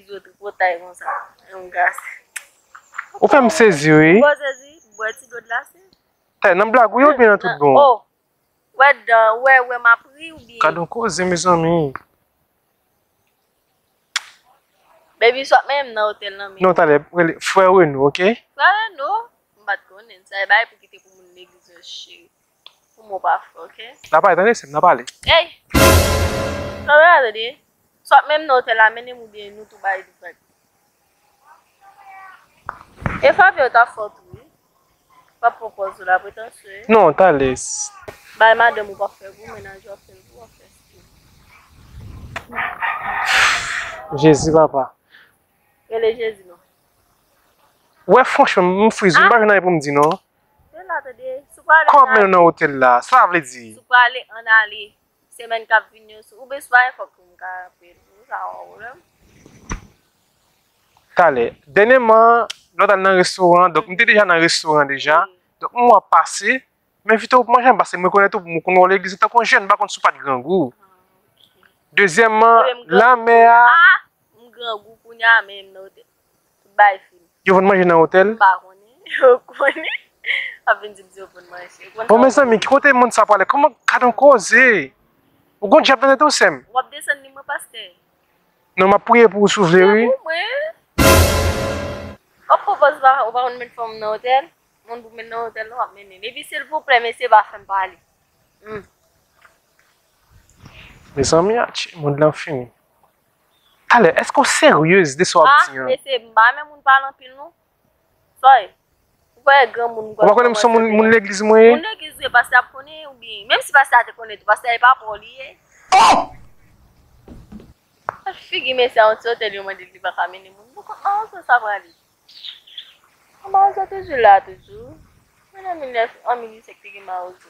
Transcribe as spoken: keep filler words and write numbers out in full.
legliz yo tripotay konsa. Yon gras. Ou fè m sezi, wi. Ou sezi, bwè ti dlo glase. Tè, nan blag ou ye oubyen nan tout bon? Oh, wè dan, wè, wè m ap ri oubyen? Gad yon koze, mezanmi. Baby, sot menm nan otèl nan, men. Non, talè, rele frè Reno, oke? Frè Reno? M pa t konnen. Sa e bagay pou kite pou moun legliz yo, cheri. Pou mwen pa fè, oke? N a pale, tande, sè m, n a pale. Ey! Sa w ap tande? Sot menm nan otèl la, mennen m oubyen nou tou bay li vag. E favè w ta fè w tou, wi. W ap pran pòz ou la, pretansye. Non, talè. Bay madanm ou p ap fè pou mennaj ou ap fè pou w ap fè. Jezi, papa. Rele Jezi, non. Wè, franchman, m friz, m pa jwenn anyen pou m di, non. Se la, tande. Si w prale, kòman w ap mennen w nan otèl la? Sa vle di? Si w prale, ann ale. Semèn k ap vini yo, si w bezwen fòk m ka peye pou sa, pa pwoblèm. Talè. Dènyèman, lè w t al nan restoran, donk, m te deja nan restoran deja. Donk, m wè w ap pase, m envite w pou manje, paske m rekonèt ou, m konn wè w legliz, tankou yon jèn, m pa konn si w pa t grangou. Dezyèmman, lanmè a. M grangou kounye a, men m nan otèl. Tout bagay fini. Yo vann manje nan otèl? M pa konnen. Yo konnen. Ap vin di m si yo vann manje. Bon, mezanmi, ki kote moun sa prale? Kòman, gad yon koze? Ou gon dyab nan tèt ou, sè m? W ap desann li, mwen, pastè. Non, m ap priye pou ou, si w vle, wi. Pou mwen. W ap pran pòz ou pa, ou pa konn met fanm nan otèl? Moun pou met nan otèl, non, w ap mennen. Epi, silvouplè, mesye, pa fè m pale. Hmm. Mezanmi, atchi, mond lan fini. Talè, èske w seryez de sa w ap di an? Ah, mesye, m pa renmen moun pale anpil, non. Sòy. Ou kwè granmoun. Ou pa konnen m se moun, moun legliz mwen ye? Moun legliz ou ye, pastè ap konnen oubyen? Menm si pastè a te konnen tou, pastè a e pa pa w li ye. Oh! Figi mesye a, yon ti otèl yo mande li pa ka mennen moun. Bon, kòman sa prale? Mawozo toujou la, toujou. Men an mil nèf, an mil uit senk te gen Mawozo.